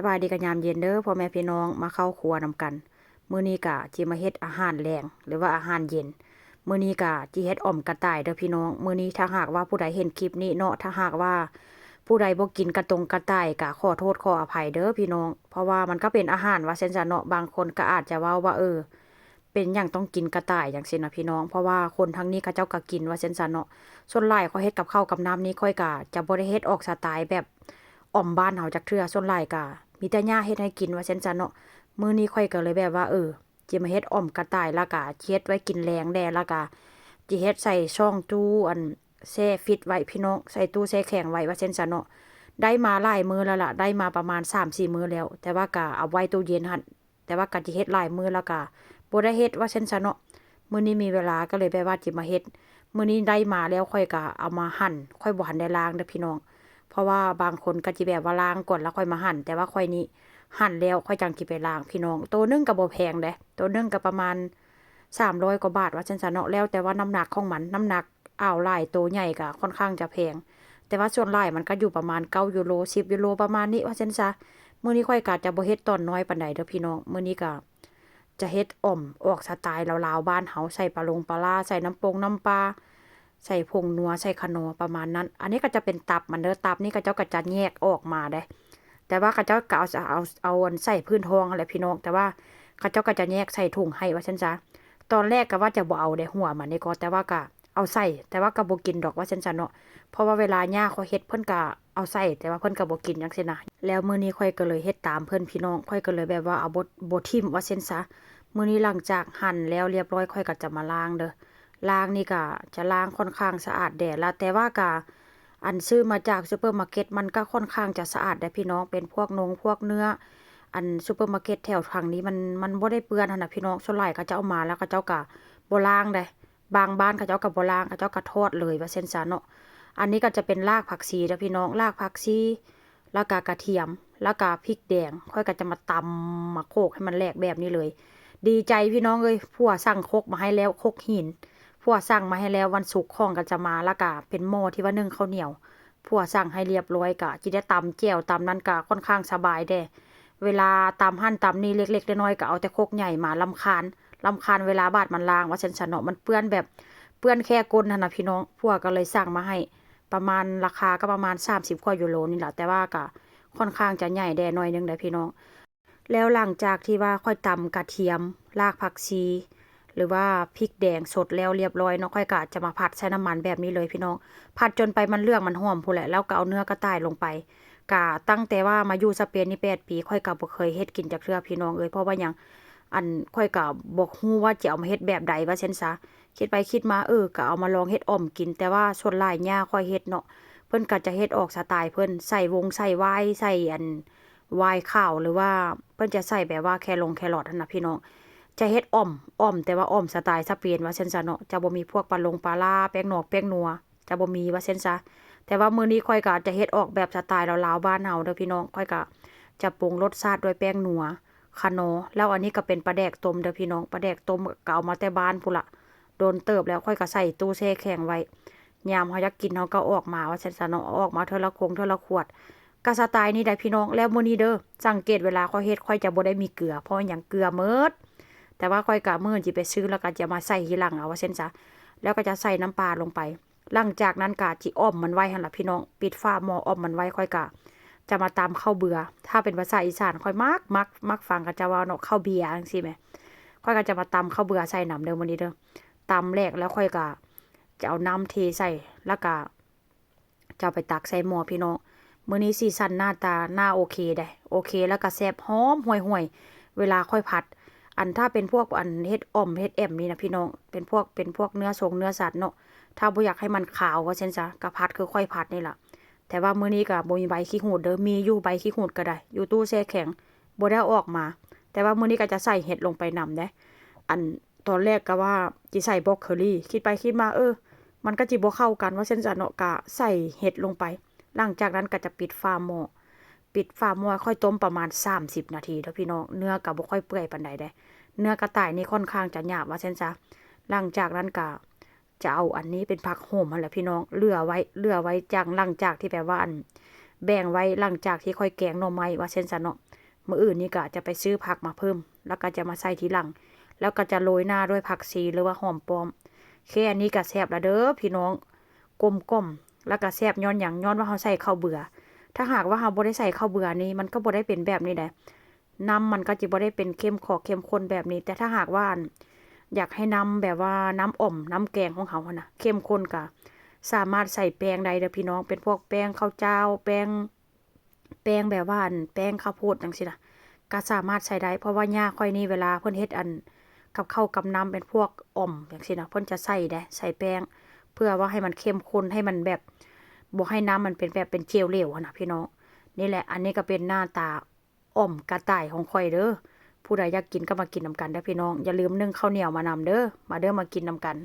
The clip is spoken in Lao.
ສະບາຍດີກັນຍາມເຢັນເດີພໍ່ແມ່ພີ່ນ້ອງ ມາເຂົ້າຄົວນຳກັນ. ມື້ນີ້ກະຊິມາເຮັດອາຫານແລງ ຫຼືວ່າອາຫານເຢັນ. ມື້ນີ້ກະຊິເຮັດອ່ອມກະຕ່າຍເດີພີ່ນ້ອງ. ມື້ນີ້ຖ້າຫາກວ່າຜູ້ໃດເຫັນຄລິບນີ້ເນາະ ຖ້າຫາກວ່າຜູ້ໃດບໍ່ກິນກະຕົງກະຕ່າຍ ກະຂໍໂທດຂໍອະໄພເດີພີ່ນ້ອງ ເພາະວ່າມັນກະເປັນອາຫານວ່າຊັ້ນຊະເນາະ. ບາງຄົນກະອາດຈະເວົ້າວ່າ ເອີ ເປັນຫຍັງຕ້ອງກິນກະຕ່າຍຈັ່ງຊີ້ນະພີ່ນ້ອງ ເພາະວ່າຄົນທາງນີ້ເຂົາເຈົ້າກະກິນວ່າຊັ້ນຊະເນາະ. ສ່ວນຫຼາຍຂ້ອຍເຮັດກັບເຂົ້າກັບນ້ຳນີ້ ຂ້ອຍກະຈະບໍ່ໄດ້ເຮັດອອກສະໄຕແບບອ່ອມບ້ານເຮົາຈັກເທື່ອ. ສ່ວນຫຼາຍກະມີແຕ່ຍ່າເຮັດໃຫ້ກິນວ່າຊັ້ນຊະເນາະ. ມື້ນີ້ຂ້ອຍກະເລີຍແບບວ່າ ເອີ ຊິມາເຮັດອ່ອມກະຕ່າຍ ລະກະຊິເຮັດໄວ້ກິນແລງແດ່ ລະກະຊິເຮັດໃສ່ຊ່ອງຕູ້ ອັນ ແຊ່ຟຣິດໄວ້ພີ່ນ້ອງ ໃສ່ຕູ້ແຊ່ແຂງໄວ້ວ່າຊັ້ນຊະເນາະ. ໄດ້ມາຫຼາຍມື້ແລ້ວລະ ໄດ້ມາປະມານສາມສີ່ມື້ແລ້ວ ແຕ່ວ່າກະເອົາໄວ້ຕູ້ເຢັນຫັ້ນ ແຕ່ວ່າກະຊິເຮັດຫຼາຍມື້ ລະກະບໍ່ໄດ້ເຮັດວ່າຊັ້ນຊະເນາະ. ມື້ນີ້ມີເວລາກະເລີຍແບບວ່າຊິມາເຮັດ. ມື້ນີ້ໄດ້ມາແລ້ວຂ້ອຍກະເອົາມາຫັ່ນ ຂ້ອຍບໍ່ທັນໄດ້ລ້າງເດີພີ່ນ້ອງ ເພາະວ່າບາງຄົນກະຊິແບບວ່າລ້າງກ່ອນລະຄ່ອຍມາຫັ່ນ ແຕ່ວ່າຂ້ອຍນີ້ຫັ່ນແລ້ວ ຂ້ອຍຈັ່ງຊິໄປລ້າງພີ່ນ້ອງ. ໂຕໜຶ່ງກະບໍ່ແພງເດ້ ໂຕໜຶ່ງກະປະມານສາມຮ້ອຍກວ່າບາດວ່າຊັ້ນຊະເນາະ ແລ້ວແຕ່ວ່ານ້ຳໜັກຂອງມັນ ນ້ຳໜັກ ອ່າວຫຼາຍໂຕໃຫຍ່ກະຄ່ອນຂ້າງຈະແພງ ແຕ່ວ່າສ່ວນຫຼາຍມັນກະຢູ່ປະມານເກົ້າຢູໂຣ ສິບຢູໂຣ ປະມານນີ້ວ່າຊັ້ນຊະ. ມື້ນີ້ຂ້ອຍກະຈະບໍ່ເຮັດຕອນນ້ອຍປານໃດເດີພີ່ນ້ອງ ມື້ນີ້ກະຈະເຮັດອ່ອມອອກສະໄຕລາວໆ ບ້ານເຮົາ ໃສ່ປາລົງປາລ້າ ໃສ່ນ້ຳປົງນ້ຳປາ ໃສ່ຜົງນົວ ໃສ່ຂະໜໍ ປະມານນັ້ນ. ອັນນີ້ກະຈະເປັນຕັບມັນເດີ ຕັບນີ້ເຂົາເຈົ້າກະຈະແຍກອອກມາເດ້ ແຕ່ວ່າເຂົາເຈົ້າກະເອົາ ເອົາ ເອົາອັນໃສ່ພື້ນທ້ອງຫັ້ນແຫຼະພີ່ນ້ອງ ແຕ່ວ່າເຂົາເຈົ້າກະຈະແຍກໃສ່ຖົງໃຫ້ວ່າຊັ້ນຊະ. ຕອນແລກກະວ່າຈະບໍ່ເອົາເດ້ຫົວມັນນີ້ກໍ ແຕ່ວ່າກະເອົາໃສ່ ແຕ່ວ່າກະບໍ່ກິນດອກວ່າຊັ້ນຊະເນາະ ເພາະວ່າເວລາຍ່າຂ້ອຍເຮັດເພິ່ນກະເອົາໃສ່ ແຕ່ວ່າເພິ່ນກະບໍ່ກິນຈັ່ງຊີ້ນະ. ແລ້ວມື້ນີ້ຂ້ອຍກະເລີຍເຮັດຕາມເພິ່ນພີ່ນ້ອງ ຂ້ອຍກະເລີຍແບບວ່າເອົາ ບໍ່ ບໍ່ຖິ້ມວ່າຊັ້ນຊະ. ມື້ນີ້ຫຼັງຈາກຫັ່ນແລ້ວລຽບຮ້ອຍ ຂ້ອຍກະຈະມາລ້າງເດີ. ລ້າງນີ້ກະຈະລ້າງຄ່ອນຂ້າງສະອາດແດ່ລະ ແຕ່ວ່າກະ ອັນຊື້ມາຈາກຊຸບເປີມາເກັດ ມັນກະຄ່ອນຂ້າງຈະສະອາດໄດ໋ພີ່ນ້ອງ ເປັນພວກນົງພວກເນື້ອ ອັນຊຸບເປີມາເກັດແຖວທາງນີ້ມັນ ມັນບໍ່ໄດ້ເປື້ອນຫັ້ນນະພີ່ນ້ອງ. ສ່ວນຫຼາຍເຂົາເຈົ້າເອົາມາແລ້ວເຂົາເຈົ້າກະບໍ່ລ້າງໃດ໋ ບາງບ້ານເຂົາເຈົ້າກະບໍ່ລ້າງ ເຂົາເຈົ້າກະທອດເລີຍວ່າຊັ້ນຊະເນາະ. ອັນນີ້ກະຈະເປັນຮາກຜັກຊີເດີພີ່ນ້ອງ ຮາກຜັກຊີ ລະກະກະທຽມ ລະກະພິກແດງ ຂ້ອຍກະຈະມາຕຳມາໂຂກໃຫ້ມັນແຫຼກແບບນີ້ເລີຍ. ດີໃຈພີ່ນ້ອງເອີຍ ຜົວສັ່ງຄົກມາໃຫ້ແລ້ວ ຄົກຫີນ ຜົວສັ່ງມາໃຫ້ແລ້ວ ວັນສຸກຂອງກະຈະມາ ລະກະເປັນໝໍ້ທີ່ວ່າໜຶ້ງເຂົ້າໜຽວ ຜົວສັ່ງໃຫ້ລຽບຮ້ອຍ ກະຊິໄດ້ຕຳແຈ່ວຕຳນັ້ນ ກະຄ່ອນຂ້າງສະບາຍແດ່. ເວລາຕຳຫັ້ນຕຳນີ້ເລັກໆນ້ອຍໆ ກະເອົາແຕ່ຄົກໃຫຍ່ມາ ລຳຄານ ລຳຄານເວລາບາດມັນລ້າງວ່າຊັ້ນຊະເນາະ ມັນເປື້ອນແບບ ເປື້ອນແຄ່ກົ້ນຫັ້ນນະພີ່ນ້ອງ. ຜົວກະເລີຍສັ່ງມາໃຫ້ ປະມານ ລາຄາກະປະມານສາມສິບກວ່າຢູໂຣນີ້ລະ ແຕ່ວ່າກະຄ່ອນຂ້າງຈະໃຫຍ່ແດ່ໜ້ອຍໜຶ່ງໄດ໋ພີ່ນ້ອງ. ແລ້ວຫຼັງຈາກທີ່ວ່າຂ້ອຍຕຳກະທຽມ ຮາກຜັກຊີ ຫຼືວ່າພິກແດງສົດແລ້ວລຽບຮ້ອຍເນາະ ຂ້ອຍກະຈະມາຜັດໃສ່ນ້ຳມັນແບບນີ້ເລີຍພີ່ນ້ອງ. ຜັດຈົນໄປມັນເຫຼືອງມັນຫອມພຸ້ນແຫຼະ ແລ້ວກະເອົາເນື້ອກະຕ່າຍລົງໄປ. ກະຕັ້ງແຕ່ວ່າມາຢູ່ສະເປນນີ້ແປດປີ ຂ້ອຍກະບໍ່ເຄີຍເຮັດກິນຈັກເທື່ອພີ່ນ້ອງເອີຍ ເພາະວ່າຫຍັງ ອັນ ຂ້ອຍກະບໍ່ຮູ້ວ່າຈະເອົາມາເຮັດແບບໃດວ່າຊັ້ນຊະ. ຄິດໄປຄິດມາ ເອີ ກະເອົາມາລອງເຮັດອ່ອມກິນ ແຕ່ວ່າສ່ວນຫຼາຍຍ່າຂ້ອຍເຮັດເນາະ ເພິ່ນກະຈະເຮັດອອກສະໄຕເພິ່ນ ໃສ່ວົງໃສ່ຫວ້າຍ ໃສ່ອັນ ຫວ້າຍຂາວ ຫຼືວ່າເພິ່ນຈະໃສ່ແບບວ່າແຄລົງແຄລອດຫັ້ນນະພີ່ນ້ອງ. ຈະເຮັດອ່ອມ ອ່ອມ ແຕ່ວ່າອ່ອມສະໄຕສະເປນວ່າຊັ້ນຊະເນາະ ຈະບໍ່ມີພວກປາລົງປາລ້າ ແປ້ງນອກແປ້ງນົວ ຈະບໍ່ມີວ່າຊັ້ນຊະ. ແຕ່ວ່າມື້ນີ້ຂ້ອຍກະຈະເຮັດອອກແບບສະໄຕລາວໆ ບ້ານເຮົາເດີພີ່ນ້ອງ ຂ້ອຍກະຈະປຸງລົດຊາດດ້ວຍແປ້ງນົວ ຂະໜໍ ແລ້ວອັນນີ້ກະເປັນປາແດກຕົ້ມເດີພີ່ນ້ອງ ປາແດກຕົ້ມກະເອົາມາແຕ່ບ້ານພຸ້ນລະ ດົນເຕີບແລ້ວ ຂ້ອຍກະໃສ່ຕູ້ແຊ່ແຂງໄວ້ ຍາມເຮົາຢາກກິນເຮົາກະເອົາອອກມາວ່າຊັ້ນຊະເນາະ ເອົາອອກມາເທື່ອລະຄົງເທື່ອລະຂວດ ກະສະໄຕນີ້ໄດ໋ພີ່ນ້ອງ. ແລ້ວມື້ນີ້ເດີ ສັງເກດເວລາຂ້ອຍເຮັດ ຂ້ອຍຈະບໍ່ໄດ້ມີເກືອ ເພາະຫຍັງ ເກືອໝົດ ແຕ່ວ່າຂ້ອຍກະມື້ອື່ນຊິໄປຊື້ ລະກະຈະມາໃສ່ທີຫຼັງເອົາວ່າຊັ້ນຊະ ແລ້ວກະຈະໃສ່ນ້ຳປາລົງໄປ. ຫຼັງຈາກນັ້ນກະຊິອ່ອມມັນໄວ້ຫັ້ນລະພີ່ນ້ອງ ປິດຝາໝໍ້ອ່ອມມັນໄວ້ ຂ້ອຍກະຈະມາຕຳເຂົ້າເບືອ ຖ້າເປັນພາສາອີສານຂ້ອຍມັກ ມັກ ມັກຟັງເຂົາເຈົ້າເວົ້າເນາະ ເຂົ້າເບຍຈັ່ງຊີ້ແໝ ຂ້ອຍກະຈະມາຕຳເຂົ້າເບືອໃສ່ນຳເດີມື້ນີ້ເດີ. ຕຳແຫຼກແລ້ວຂ້ອຍກະຈະເອົານ້ຳເທໃສ່ ລະກະຈະເອົາໄປຕັກໃສ່ໝໍ້ພີ່ນ້ອງ. ມື້ນີ້ສີສັນໜ້າຕາໜ້າໂອເຄໃດ໋ ໂອເຄ ລະກະແຊບຫອມຫ່ວຍໆ ເວລາຂ້ອຍຜັດ ອັນ ຖ້າເປັນພວກ ອັນ ເຮັດອ່ອມເຮັດແອມນີ້ນະພີ່ນ້ອງ ເປັນພວກ ເປັນພວກເນື້ອຊົງເນື້ອສັດເນາະ ຖ້າບໍ່ຢາກໃຫ້ມັນຄາວວ່າຊັ້ນຊະ ກະຜັດຄືຂ້ອຍຜັດນີ້ລະ. ແຕ່ວ່າມື້ນີ້ກະບໍ່ມີໃບຂີ້ຫູດເດີ ມີຢູ່ໃບຂີ້ຫູດກະໄດ້ ຢູ່ຕູ້ແຊ່ແຂງ ບໍ່ໄດ້ເອົາອອກມາ. ແຕ່ວ່າມື້ນີ້ກະຈະໃສ່ເຫັດລົງໄປນຳເດ້ ອັນ ຕອນແລກກະວ່າຊິໃສ່ບຣອກໂຄລີ ຄິດໄປຄິດມາ ເອີ ມັນກະຊິບໍ່ເຂົ້າກັນວ່າຊັ້ນຊະເນາະ ກະໃສ່ເຫັດລົງໄປ. ຫຼັງຈາກນັ້ນກະຈະປິດຝາໝໍ້ ປິດຝາໝໍ້ໃຫ້ຂ້ອຍຕົ້ມປະມານສາມສິບນາທີເດີພີ່ນ້ອງ. ເນື້ອກະບໍ່ຄ່ອຍເປື່ອຍປານໃດເດ້ ເນື້ອກະຕ່າຍນີ້ຄ່ອນຂ້າງຈະຫຍາບວ່າຊັ້ນຊະ. ຫຼັງຈາກນັ້ນກະຈະເອົາອັນນີ້ເປັນຜັກໂຫມຫັ້ນແຫຼະພີ່ນ້ອງ ເຫຼືອໄວ້ ເຫຼືອໄວ້ຈັ່ງ ຫຼັງຈາກທີ່ແບບວ່າ ອັນ ແບ່ງໄວ້ຫຼັງຈາກທີ່ຂ້ອຍແກງໜໍ່ໄມ້ວ່າຊັ້ນຊະເນາະ. ມື້ອື່ນນີ້ກໍຈະໄປຊື້ຜັກມາເພີ່ມ ແລ້ວກໍຈະມາໃສ່ທີຫຼັງ ແລ້ວກໍຈະໂລຍໜ້າດ້ວຍຜັກຊີ ຫຼືວ່າຫອມປ້ອມ. ແຄ່ນີ້ກໍແຊບລະເດີພີ່ນ້ອງ ກົມກ່ອມ ແລ້ວກໍແຊບຍ້ອນຫຍັງ? ຍ້ອນວ່າເຮົາໃສ່ເຂົ້າເບືອ. ຖ້າຫາກວ່າເຮົາບໍ່ໄດ້ໃສ່ເຂົ້າເບືອນີ້ ມັນກໍບໍ່ໄດ້ເປັນແບບນີ້ໃດ໋. ນ້ຳມັນກໍຈະບໍ່ໄດ້ເປັນເຂັ້ມຂອກເຂັ້ມຂຸ້ນແບບນີ້. ແຕ່ຖ້າຫາກວ່າ ອັນ ຢາກໃຫ້ນ້ຳແບບວ່ານ້ຳອ່ອມ ນ້ຳແກງຂອງເຮົາຫັ້ນນະ ເຂັ້ມຂຸ້ນ ກໍສາມາດໃສ່ແປ້ງໄດ້ເດີພີ່ນ້ອງ ເປັນພວກແປ້ງເຂົ້າຈ້າວ ແປ້ງ ແປ້ງແບບວ່າ ອັນ ແປ້ງເຂົ້າໂພດຈັ່ງຊີ້ນະ ກໍສາມາດໃສ່ໄດ້. ເພາະວ່າຍ່າຂ້ອຍນີ້ ເວລາເພິ່ນເຮັດ ອັນ ກັບເຂົ້າກັບນ້ຳເປັນພວກອ່ອມຈັ່ງຊີ້ນະ ເພິ່ນຈະໃສ່ເດ້ ໃສ່ແປ້ງ ເພື່ອວ່າໃຫ້ມັນເຂັ້ມຂຸ້ນ ໃຫ້ມັນແບບ ບໍ່ໃຫ້ນ້ຳມັນເປັນແບບເປັນເຈວເຫຼວຫັ້ນນະພີ່ນ້ອງ. ນີ້ແຫຼະ ອັນນີ້ກໍເປັນໜ້າຕາອ່ອມກະຕ່າຍຂອງຂ້ອຍເດີ. ຜູ້ໃດຢາກກິນກໍມາກິນນຳກັນເດີພີ່ນ້ອງ. ຢ່າລືມໜຶ້ງເຂົ້າໜຽວມານຳເດີ. ມາເດີ ມາກິນນຳກັນ.